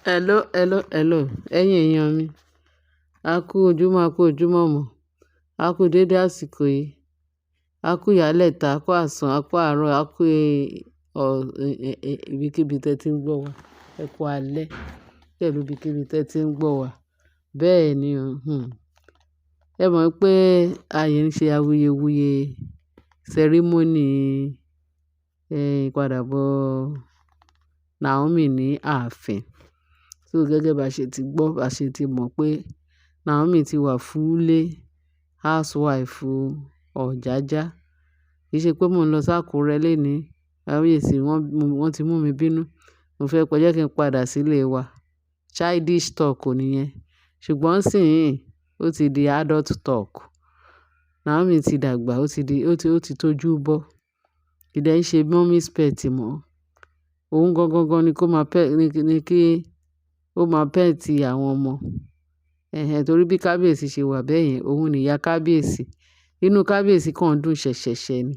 Hello, hello, hello. Ẹ̀yin èèyàn mi, a kú ojúmọ́, a kú ojúmọ́ mọ́, a kú dédé àsìkò yìí, a kú ìyálẹ̀ta, a kú àsán, a kú àárọ̀, a kú ibikíbi tí ẹ ti ń gbọ́ wa, ẹ kú alẹ́ pẹ̀lú ibikíbi tí ẹ ti ń gbọ́ wa. Bẹ́ẹ̀ ni o, Ẹ mọ̀ pé ayé ń ṣe awuyewuye ceremony, ìpadàbọ̀ Naomi ní ààfin. So gẹ́gẹ́ bá ṣe ti gbọ́, bá ṣe ti mọ̀ pé Naomi ti wà fully housewife Ọ̀jájá. Kì í ṣe pé mò ń lọ sí Àkúrẹ́ lénìí. Kábíyèsí wọ́n ti mú mi bínú. Mo fẹ́ pé jẹ́ kí n padà sílé wa. Childish talk nìyẹn. Ṣùgbọ́n nísìnyí, ó ti di adult talk. Naomi ti dàgbà, ó ti di, ó ti tójú bọ́. Kì í dẹ̀ ń ṣe mummy's pet mọ́. Òun gangan gan ni kó máa pet, ní kí ó máa pet àwọn ọmọ. Ẹ̀hẹn, torí bí kábíyèsí ṣe wà bẹ́ẹ̀ yẹn, òun ni ìyá kábíyèsí. Inú kábíyèsí kan dùn ṣẹ̀ṣẹ̀ṣẹ̀ ni.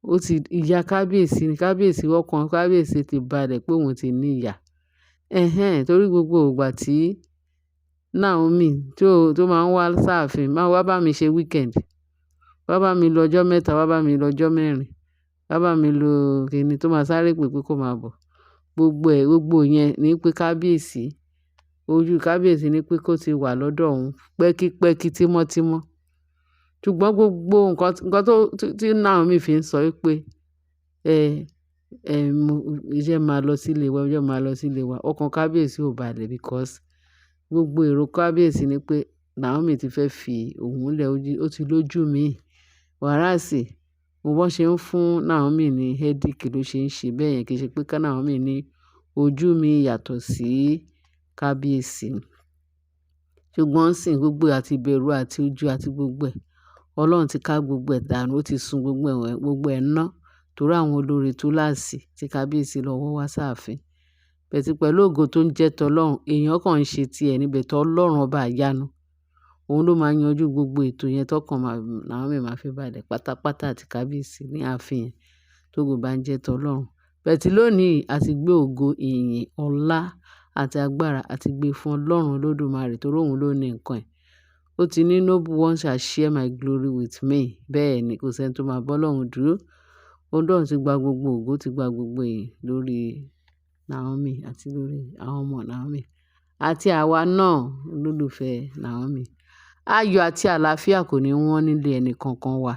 Ó ti, ìyá kábíyèsí ni. Kábíyèsí, ọkàn kábíyèsí ti balẹ̀ pé òun ti ní ìyá. Ẹ̀hẹn, torí gbogbo ìgbà tí Naomi tó máa ń wá sáàfin, máa wá bá mi ṣe weekend. Wá bá mi lo ọjọ́ mẹ́ta, wá bá mi lo ọjọ́ mẹ́rin. Wá bá mi lo kíni tó máa sáré pé kó máa bọ̀. Gbogbo ẹ̀, gbogbo yẹn ní pé kábíyèsí, ojú kábíyèsí ní pé kó ti wà lọ́dọ̀ òun pẹ́kípẹ́kí tímọ́tímọ́. Ṣùgbọ́n gbogbo nǹkan tó, tí Naomi fi ń sọ wípé, ẹ, ẹ, mo, jẹ́ máa lọ sílé wa, jẹ́ máa lọ sílé wa. Ọkàn kábíyèsí ò balẹ̀ because gbogbo èrò kábíyèsí ní pé Naomi ti fẹ́ fi òun lẹ̀, ó ti lójú mi. Whereas, bó ṣe ń fún Naomi ní headache ló ṣe ń ṣe bẹ́ẹ̀ yẹn. Kì í ṣe pé ká Naomi ní ojú mi yàtọ̀ sí kábíyèsí. Ṣùgbọ́n nísìnyí gbogbo àti ìbẹ̀rù àti ojú àti gbogbo ẹ̀, Ọlọ́run ti ká gbogbo ẹ̀ dànù, ó ti sun gbogbo ẹ̀, gbogbo ẹ̀ ná torí àwọn olórí túláàsì tí kábíyèsí lọ wọ́ wá sáàfin. Bẹ́ẹ̀ tí pẹ̀lú ògo tó ń jẹ́ tọlọ́run, èèyàn kan ń ṣe ti ẹ̀ níbẹ̀ tó Ọlọ́run ọba ìyanu. Òun ló máa yanjú gbogbo ètò yẹn tọkàn Naomi máa fi balẹ̀ pátápátá àti kábíyèsí ní ààfin yẹn tógo bá ń jẹ́ tọlọ́run. Bẹ́ẹ̀ tí lónìí a ti gbé ògo, ìyìn, ọlá àti agbára a ti gbé fún Ọlọ́run Olódùmarè torí òun ló ní nǹkan ẹ̀. Ó ti ní no one shall share my glory with me. Bẹ́ẹ̀ ni kò sí ẹni tó máa bọ́ Ọlọ́run dúró. Ọlọ́run ti gba gbogbo ògo, ti gba gbogbo ìyìn lórí Naomi àti lórí àwọn ọmọ Naomi àti àwa náà olólùfẹ́ Naomi. Ayọ̀ àti àlàáfíà kò ní wọ́n nílé ẹnì kankan wa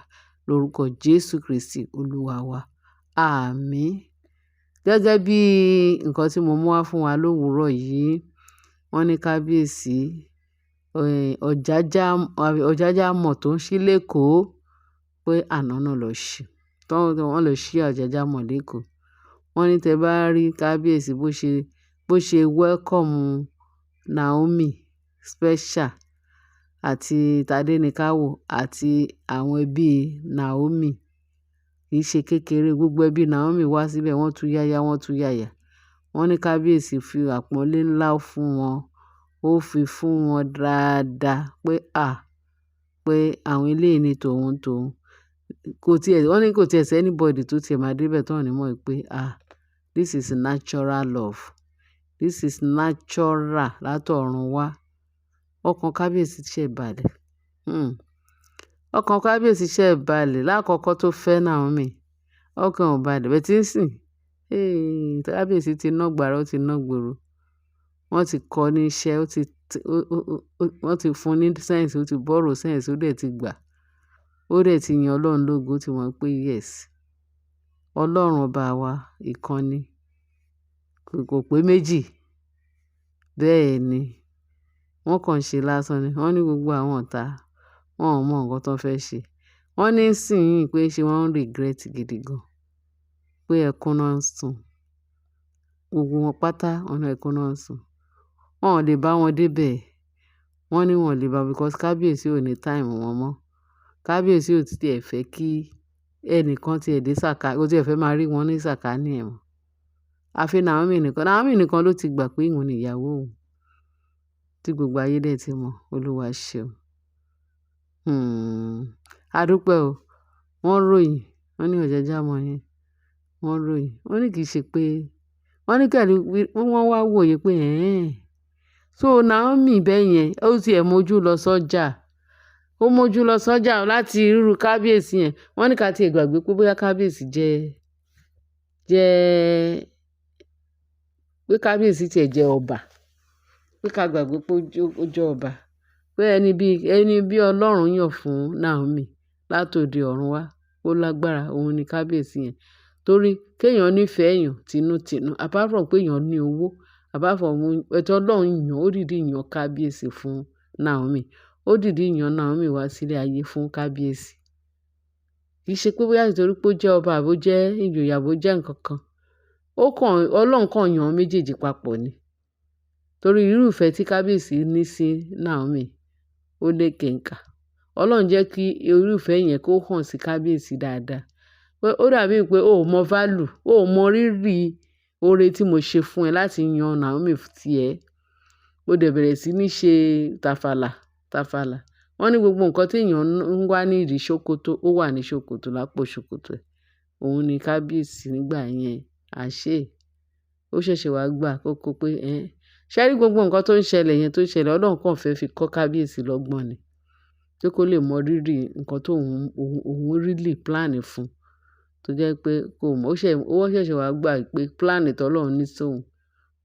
lórúkọ Jésù Kristi Olúwa wa. Àmín. Gẹ́gẹ́ bí nǹkan tí mo mú wá fún wa lówurọ̀ yìí, wọ́n ní kábíyèsí, Ọ̀jájá, Ọ̀jájá mọ̀ tó ń ṣí lékòó pé àná náà lọ ṣí. Wọ́n lọ ṣí Ọ̀jájá mall lékòó. Wọ́n ní tí ẹ bá rí kábíyèsí bó ṣe welcome Naomi special àti Tadenikawo àti àwọn ẹbí Naomi kì í ṣe kékeré. Gbogbo ẹbí Naomi wá síbẹ̀, wọ́n tú yáyá, wọ́n tú yàyà. Wọ́n ní kábíyèsí fi àpọ́nlé ńlá fún wọn. Ó fi fún wọn dáadáa pé à, pé àwọn eléyìí ni tòun tòun. Kò tí ẹ, wọ́n ní kò tí ẹ sí anybody tó ti máa dé bẹ̀ tó ní mọ̀ pé à, this is natural love. This is natural látọ̀run wá. Ọkàn kábíyèsí ṣẹ̀ balẹ̀. Ọkàn kábíyèsí ṣẹ̀ balẹ̀ lákọ̀ọ̀kọ́ tó fẹ́ Naomi. Ọkàn ò balẹ̀. Bẹ́ẹ̀ tí ń sìn. Hey, kábíyèsí ti ná gbàrà, ó ti ná gbòòrò. Wọ́n ti kọ́ ní iṣẹ́, ó ti, wọ́n ti fún ní sense, ó ti borrow sense, ó dẹ̀ ti gbà. Ó dẹ̀ ti yan Ọlọ́run lógo, ó ti mọ̀ pé yes, Ọlọ́run ọba wa ìkan ni. Kò pé méjì. Bẹ́ẹ̀ ni. Wọ́n kàn ṣe lásán ni. Wọ́n ní gbogbo àwọn ọ̀tá, wọ́n ò mọ nǹkan tó fẹ́ ṣe. Wọ́n ní ìsìnyí pé ṣé wọ́n ń regret gidi gan. Pé ẹkún náà ń sun. Gbogbo wọn pátá, wọ́n ní ẹkún náà ń sun. Wọn ò lè bá wọn dé bẹ̀. Wọ́n ní wọn ò lè bá because kábíyèsí ò ní time wọn mọ́. Kábíyèsí ò tí ẹ fẹ́ kí ẹnìkan tí ẹ dé sàká, ó tí ẹ fẹ́ máa rí wọn ní sàkání ẹ̀ mọ́. Àfi Naomi nìkan. Naomi nìkan ló ti gbà pé òun ni ìyàwó òun. Tí gbogbo ayé dẹ̀ ti mọ̀. Olúwa ṣeun. A dúpẹ́ o. Wọ́n ròyìn. Wọ́n ní Ọ̀jájá mall yẹn. Wọ́n ròyìn. Wọ́n ní kì í ṣe pé Wọ́n ní kẹ́ni wọ́n wá wòye pé ẹ́n. So Naomi bẹ́ẹ̀ yẹn, ó ti ẹ̀ mójú lọ sọ́jà. Ó mójú lọ sọ́jà láti irú kábíyèsí yẹn. Wọ́n ní ká tí ẹ gbàgbé pé bóyá kábíyèsí jẹ́ pé kábíyèsí tí ẹ jẹ́ ọba. Pé ká gbàgbé pé ó jẹ́ ọba. Pé ẹni bí Ọlọ́run yàn fún Naomi látòde ọ̀run wá, ó lágbára, òun ni kábíyèsí yẹn. Torí kí èèyàn nífẹ̀ẹ́ èèyàn tinútinú, apart from pé èèyàn ní owó, apart from ètò Ọlọ́run yàn, ó dìdí yàn kábíyèsí fún Naomi. Ó dìdí yàn Naomi wá sílé ayé fún kábíyèsí. Kì í ṣe pé bóyá nítorí pé ó jẹ́ ọba àbí ó jẹ́ ìjòyè àbí ó jẹ́ ǹkan kan. Ó kàn, Ọlọ́run kan yàn méjèèjì papọ̀ ni. Torí irú ìfẹ́ tí kábíyèsí ní sí Naomi, ó lékenkà. Ọlọ́run jẹ́ kí irú ìfẹ́ yẹn kó hàn sí kábíyèsí dáadáa. Pé ó dàbí pé ó ò mọ value, ó ò mọ rírì oore tí mo ṣe fún ẹ láti yan Naomi tí ẹ. Ó dẹ̀ bẹ̀rẹ̀ sí ní ṣe tàfàlà, tàfàlà. Wọ́n ní gbogbo nǹkan tí èèyàn ń wá ní ìdí ṣòkòtò, ó wà ní ṣòkòtò lápò ṣòkòtò ẹ̀. Òun ni kábíyèsí nígbà yẹn. Àṣé, ó ṣẹ̀ṣẹ̀ wá gbà kókó pé ẹ́n. Ṣé rí gbogbo nǹkan tó ń ṣẹlẹ̀ yẹn tó ń ṣẹlẹ̀, Ọlọ́run kàn fẹ́ fi kọ́ kábíyèsí lọ́gbọ́n ni. Pé kó lè mọ rírì nǹkan tó òun really plan fún. Tó jẹ́ pé kò mọ̀, ó ṣẹ̀ṣẹ̀ wá gbà pé plan tí Ọlọ́run ní sóhun,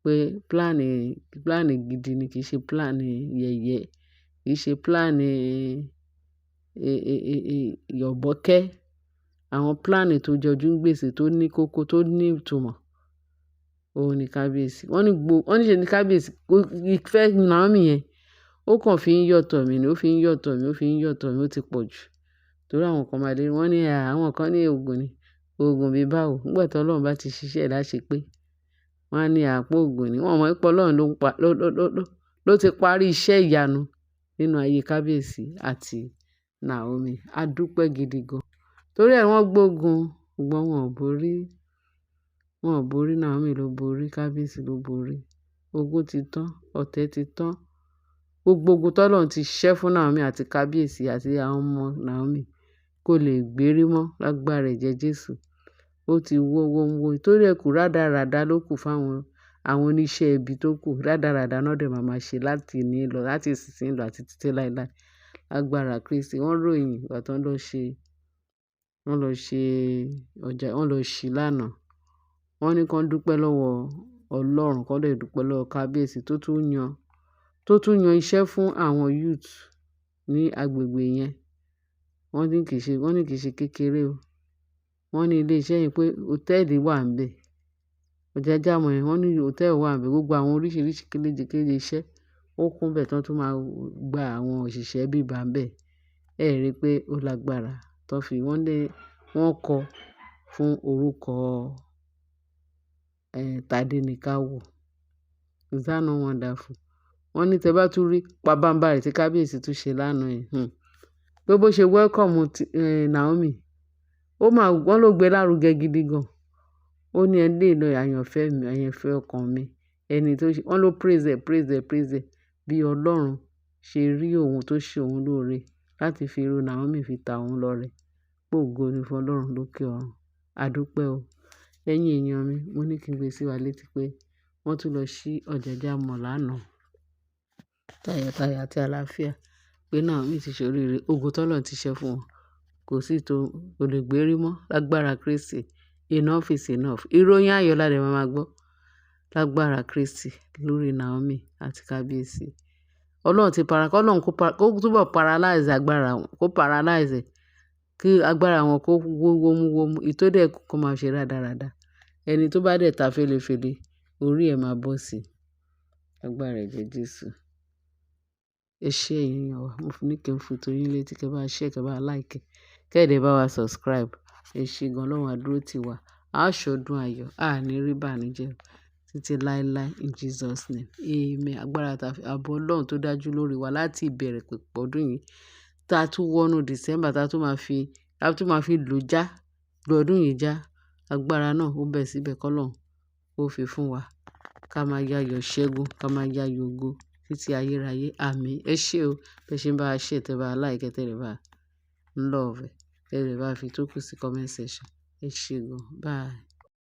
pé plan gidi ni, kì í ṣe plan yẹ̀yẹ́, kì í ṣe plan yọ̀bọ́kẹ́. Àwọn plan tó jọjú ń gbèsè, tó ní kókó, tó ní ìtumọ̀. Òun ni kábíyèsí. Wọ́n ní ṣe ni kábíyèsí, ìfẹ́ Naomi yẹn, ó kàn fi ń yọ̀tọ̀ mi ni, ó fi ń yọ̀tọ̀ mi, ó fi ń yọ̀tọ̀ mi, ó ti pọ̀ jù. Torí àwọn kan máa dé, wọ́n ní àwọn kan ní ògùn ni, ògùn bí báwo. Nígbà tí Ọlọ́run bá ti ṣiṣẹ́ láṣẹ pé, wọ́n á ní àpò ògùn ni. Wọ́n mọ̀ pé Ọlọ́run ló ń pa, ló, ló, ló, ló, ló ti parí iṣẹ́ ìyanu nínú ayé kábíyèsí àti Naomi. A dúpẹ́ gidi gan. Torí ẹ wọ́n gbógun, ṣùgbọ́n wọn ò borí. Wọn ò borí, Naomi ló borí, kábíyèsí ló borí. Ogun ti tán, ọ̀tẹ̀ ti tán. Gbogbo ogun tí Ọlọ́run ti ṣẹ́ fún Naomi àti kábíyèsí àti àwọn ọmọ Naomi kò lè gbérí mọ́ lágbára ẹ̀jẹ̀ Jésù. Ó ti wó wómúwó. Torí ẹ kù rádaràda ló kù fún àwọn oníṣẹ́ ibi tó kù. Rádaràda náà dẹ̀ máa ma ṣe láti ní lọ, láti ìsinsìnyí lọ àti títí láéláé. Lágbára Kristi. Wọ́n ròyìn ìgbà tí wọ́n lọ ṣe ọjà, wọ́n lọ ṣí lánàá. Wọ́n ní kí wọ́n dúpẹ́ lọ́wọ́ Ọlọ́run, kí wọ́n lè dúpẹ́ lọ́wọ́ kábíyèsí tó tún yan iṣẹ́ fún àwọn youth ní agbègbè yẹn. Wọ́n ní kì í ṣe kékeré o. Wọ́n ní ilé iṣẹ́ yẹn pé hòtẹ́ẹ̀lì wà níbẹ̀. Ọ̀jájá mall yẹn, wọ́n ní hòtẹ́ẹ̀lì wà níbẹ̀. Gbogbo àwọn oríṣiríṣi kéléje iṣẹ́ ó kún bẹ́ẹ̀ tí wọ́n tún máa gba àwọn òṣìṣẹ́ bíbá ń bẹ̀. Ẹ rí i pé ó lágbára. Tán fi wọ́n lé, wọ́n kọ fún orúkọ, Tadenikawo. Is that not wonderful? Wọ́n ní tí ẹ bá tún rí pabambarì tí kábíyèsí tún ṣe lánàá yẹn. Pé bó ṣe welcome Naomi, ó máa, wọ́n ló gbé lárugẹ gidi gan. Ó ní ẹ lè lọ àyànfẹ́ mi, àyànfẹ́ ọkàn mi. Ẹni tó ṣe, wọ́n ló praise ẹ, praise ẹ, praise ẹ bí Ọlọ́run ṣe rí òun tó ṣe òun lóore láti fi irú Naomi fi ta òun lọ́rẹ. Pé ògo ni fún Ọlọ́run lókè ọ̀run. A dúpẹ́ o. Ẹ̀yin èèyàn mi, mo ní kí n gbé sí wa létí pé wọ́n tún lọ sí Ọ̀jájá mall lánàá. Tayọ̀tayọ̀ àti àlàáfíà pé Naomi ti ṣe oríire. Ogun tí Ọlọ́run ti ṣẹ́ fún wọn kò sí tó, kò lè gbérí mọ́ lágbára Kristi. Enough is enough. Ìròyìn ayọ̀ la dẹ̀ máa ma gbọ́ lágbára Kristi lórí Naomi àti kábíyèsí. Ọlọ́run ti para, kí Ọlọ́run kó túbọ̀ paralyze agbára wọn, kó paralyze ẹ̀, kí agbára wọn kó wó wómúwómú. Èyí tó dẹ̀ kú kó máa ṣe rádaràda. Ẹni tó bá dẹ̀ ta fẹ́lefẹ́le, orí ẹ̀ máa bọ́ sí. Agbára ẹ̀jẹ̀ Jésù. Ẹ ṣé ẹ̀yin èèyàn wa. Mo fi ní kí n fi tó yín létí kí ẹ bá share, kí ẹ bá like, kí ẹ dẹ̀ bá wa subscribe. Ẹ ṣé gan, Ọlọ́run á dúró tì wá. A ṣọdún ayọ̀, a ní rí ìbànújẹ́ títí láéláé in Jesus name. Amen. Agbára ta fi, ààbò Ọlọ́run tó dájú lórí wa láti ìbẹ̀rẹ̀ pẹ̀pẹ̀ ọdún yìí tá a tún wọnú December tá a tún máa fi lò já, lo ọdún yìí já. Agbára náà ó bẹ̀ síbẹ̀ kọ́ Ọlọ́run ó fi fún wa. Ká máa yayọ̀ ṣẹ́gun, ká máa yayọ̀ ògo títí ayérayé. Àmín. Ẹ ṣé o. Bí ẹ ṣe ń bá wa share, tẹ bá like, tẹ dẹ̀ bá love, tẹ dẹ̀ bá fi tó kù sí comment section. Ẹ ṣé gan. Bye.